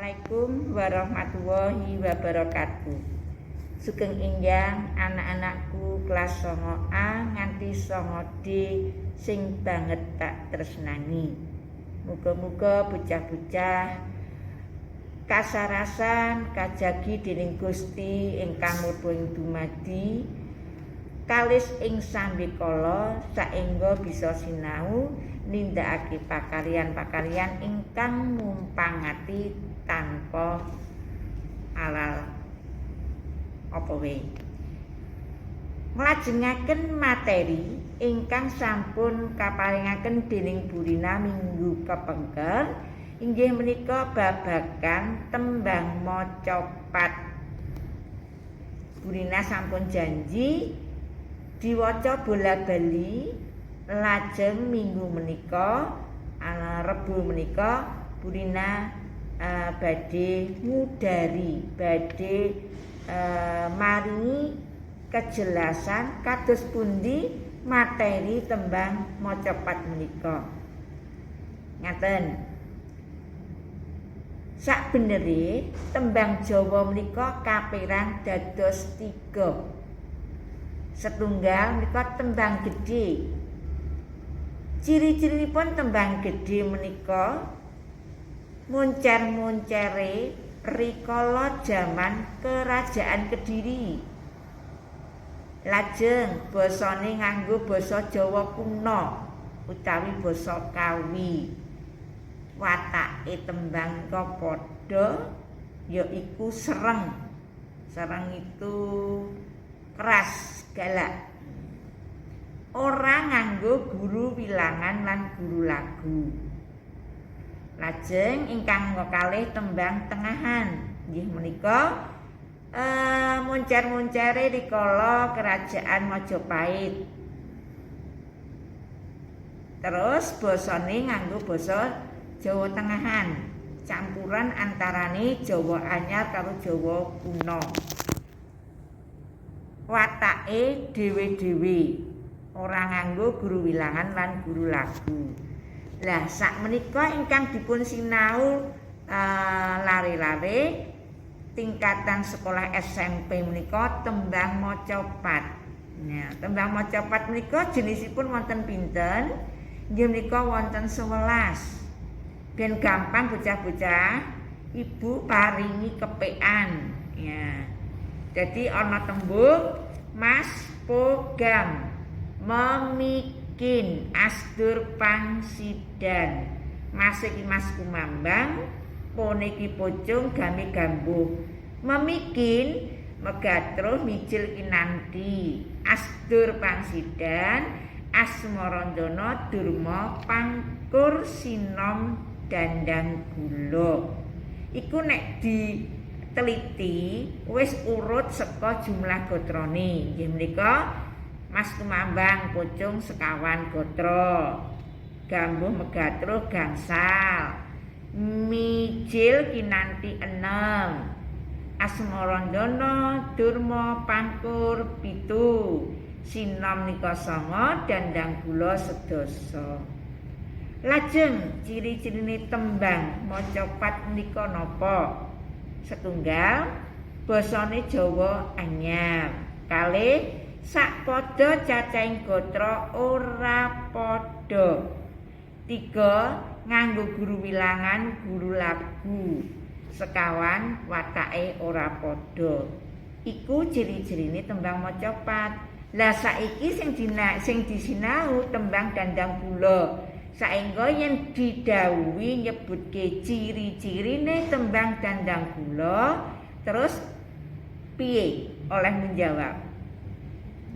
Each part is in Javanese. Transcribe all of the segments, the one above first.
Assalamualaikum warahmatullahi wabarakatuh. Sugeng enjang, anak-anakku kelas 9A nganti 9D sing banget tak tresnani. Muga-muga bocah-bocah kasarasan kajagi dening Gusti ingkang murba ing dumadi kalis ing sambekala, saengga bisa sinau nindakake pakaryan-pakaryan ingkang mumpangati tanpa alal apa wae. Nglajengaken materi ingkang sampun kaparingaken dening Bu Rina minggu kepengker, inggih menika babagan tembang macapat. Bu Rina sampun janji diwaca bola-bali, lajeng minggu menika, Rebo menika, Bu Rina badhe ngudari, badhe maringi kejelasan kados pundi materi tembang macapat menika. Ngaten. Sakbenere tembang Jawa menika kaperang dados tiga. Setunggal menika tembang gedhe. Ciri-cirinipun tembang gedhe menika moncer-moncere rikala jaman Kerajaan Kediri. Lajeng basane nganggo basa Jawa kuna utawi basa Kawi. Watake tembang ka padha, yaiku sereng. Sereng itu keras, galak. Ora nganggo guru wilangan lan guru lagu. Lajeng ingkang kalih tembang tengahan, inggih menika moncer-moncere rikala Kerajaan Majapahit. Terus basane nganggo basa Jawa Tengahan, campuran antarane Jawa Anyar karo Jawa Kuno. Watake dhewe-dhewe, ora nganggo guru wilangan lan guru lagu. Lah, sak menika ingkang dipun sinau lare-lare tingkatan sekolah SMP menika tembang macapat. Nah, tembang macapat menika jenisipun wonten pinten? Nggih menika wonten 11. Ben gampang bocah-bocah, Ibu paringi kepekan. Ya. Jadi ana tembung Mas Pogam memikin asdur pangsidan. Mas iki Mas Kumambang, pone iki pocung, game gambuh. Memikin megatruh, mijil kinanti. Asdur pangsidan, asmarandana, durma pangkur, sinom dandang gula. Iku nek diteliti wis urut saka jumlah gotrone. Nggih menika Mas Kumambang pocung sekawan gotra. Gambuh megatruh gangsal. Mijil kinanti 6. Asmarandana durma pangkur 7. Sinom nika 9, dandang gula 11. Lajeng ciri-cirine tembang macapat menika napa? Setunggal, basane Jawa anyar. Kalih, sak padha cacahing gatra ora padha. Tiga, nganggo guru wilangan, guru lagu. Sekawan, watake ora padha. Iku ciri-cirine tembang macapat. Lah, saiki sing disinau tembang dandang gula. Saengga yen didhawuhi nyebutke ciri-cirine tembang dandang gula, terus piye oleh menjawab?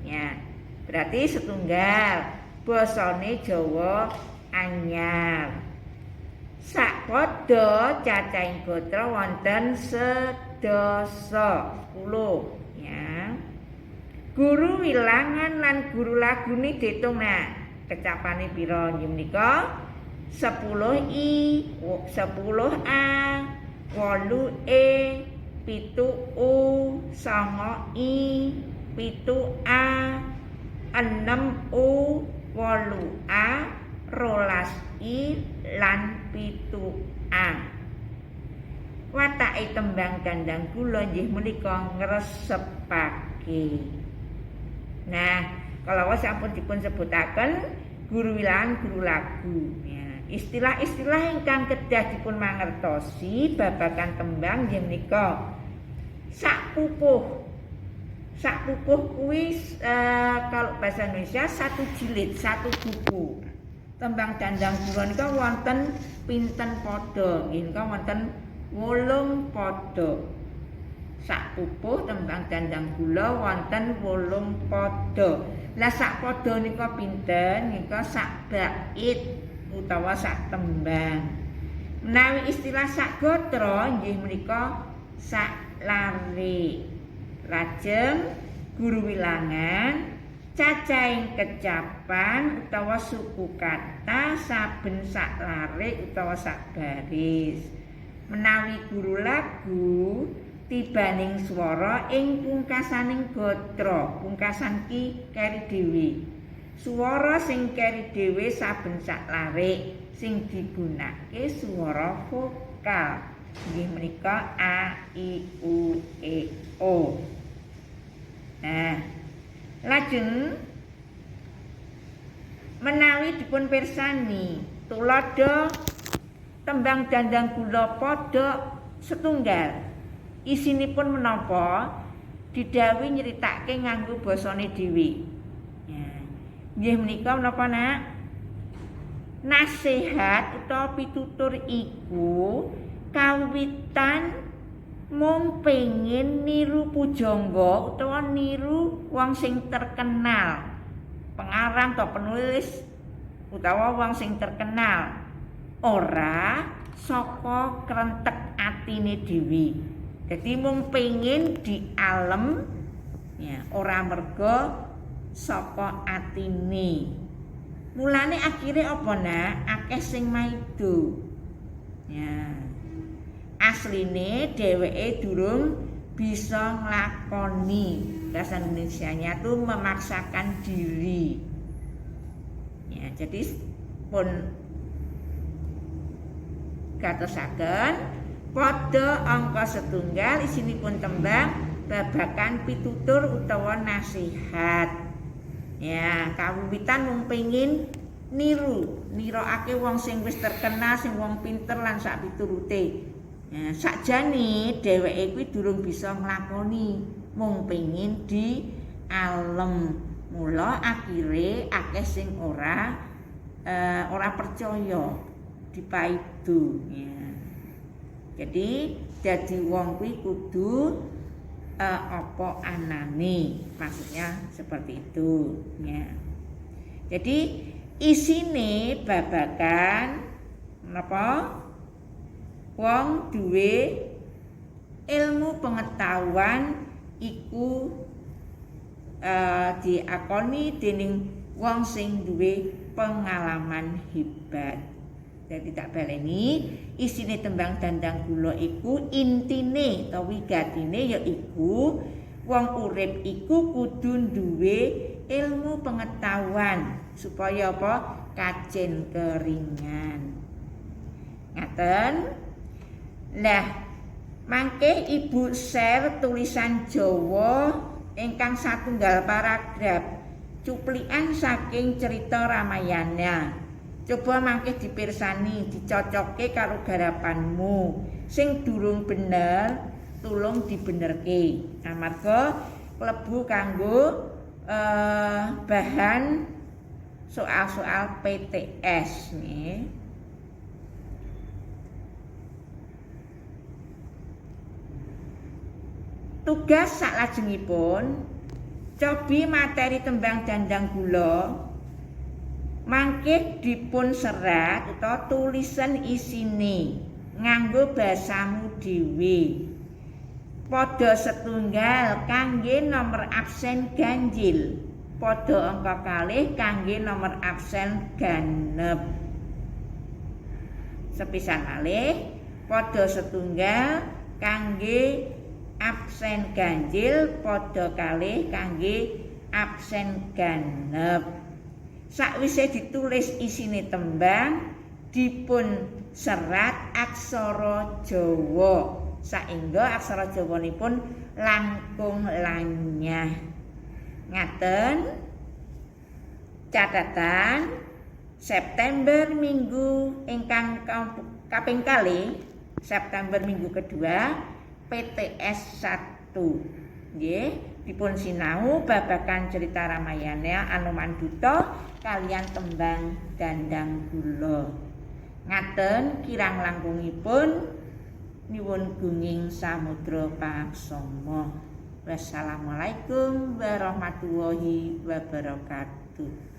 Ya, berarti setunggal, basane Jawa anyar. Sak padha cacahing gatra wonten sedasa, 10 ya. Guru wilangan lan guru lagune diitung, nak. Kecapane pira? Nggih menika 10 I, 10 A, 8 E, 7 U, 9 I, 7 A, 6 U, 8 A, 12 I lan 7 A. Watake dhewe-dhewe, Cacake tembang dandang gula nggih menika ngresepake. Nah, kalau sampun dipun sebutaken guru wilangan, guru lagu. Ya, istilah-istilah ingkang kedah dipun mangertosi babagan tembang nggih menika sak pupuh. Sak pupuh kuwi kalau bahasa Indonesia satu jilid, satu buku. Tembang dandang gula nika wonten pinten pada? Nggih nika wonten 8 pada. Sak pupuh tembang dandang gula wonten 8 pada. Lah sak pada nika pinten? Nika sak bait utawa sak tembang. Menawi istilah sak gatra nggih menika sak larik. Lajeng guru wilangan cacahing kecapan utawa suku kata saben sak larik utawa sak baris. Menawi guru lagu tibaning swara ing pungkasaning gatra, pungkasan ki keri dhewe. Swara sing keri dhewe saben sak larik sing digunakake swara vokal. Nggih menika a i u e o. Nah, lajeng menawi dipun pirsani tuladha tembang dandang gula pada setunggal. Isinipun menapa? Didhawuhi nyritake nganggo basane dhewe. Ya. Nggih menika menapa, Nak? Nasihat utawa pitutur iku kawitan mung pengin niru pujangga utawa niru wong sing terkenal, pengarang atau penulis utawa wong sing terkenal, ora saka krentek atine dhewe. Dadi mung pengin dialem ya, ora merga saka atine. Mulane akhire apa, Nak? Akeh sing maido. Ya. Asline dheweke durung bisa nglakoni. Bahasa Indonesianya tuh memaksakan diri. Ya, jadi pun gatosaken padha angka setunggal isinipun tembang babagan pitutur utawa nasihat. Ya, kawiwitan mung pengin niru, nirokake wong sing wis terkenal, sing wong pinter lan sak piturute. Ya, sakjane dheweke kuwi durung bisa nglakoni, mung pengin dialem. Mula akhire akeh sing ora percaya, dipaidu. Ya. Jadi dadi wong kuwi kudu apa anane, maksudnya seperti itu. Ya. Jadi isine babagan napa? Wong duwe ilmu pengetahuan iku diakoni dening wong sing duwe pengalaman hebat. Jadi tak baleni, isine tembang dandang gula iku intine utawa wigatine yaiku wong urip iku kudu duwe ilmu pengetahuan supaya apa? Kajen keringan. Ngaten. Lah, mangke Ibu share tulisan Jawa ingkang satunggal paragraf cuplikan saking cerita Ramayana. Coba mangke dipirsani, dicocokke karo garapanmu. Sing durung bener, tulung dibenerke. Amarga klebu kanggo bahan soal-soal PTS nih. Tugas saklajengipun cobi materi tembang dandang gula mangke dipun serat utawa tulisan isine nganggo basamu dhewe. Padha setunggal kangge nomor absen ganjil, padha angka kalih kangge nomor absen ganep. Sepisan malih, padha setunggal kangge absen ganjil, padha kalih kangge absen ganep. Sakwise ditulis isine tembang, dipun serat aksara Jawa. Saengga aksara Jawanipun langkung lanyah. Ngaten catatan September minggu ingkang kaping kalih, September minggu kedua, PTS 1 nggih dipun sinau babagan cerita Ramayana Anoman Duta kaliyan tembang Dandang Gula. Ngaten kirang langkungipun, nyuwun gunging samudra pangaksama. Wassalamualaikum warahmatullahi wabarakatuh.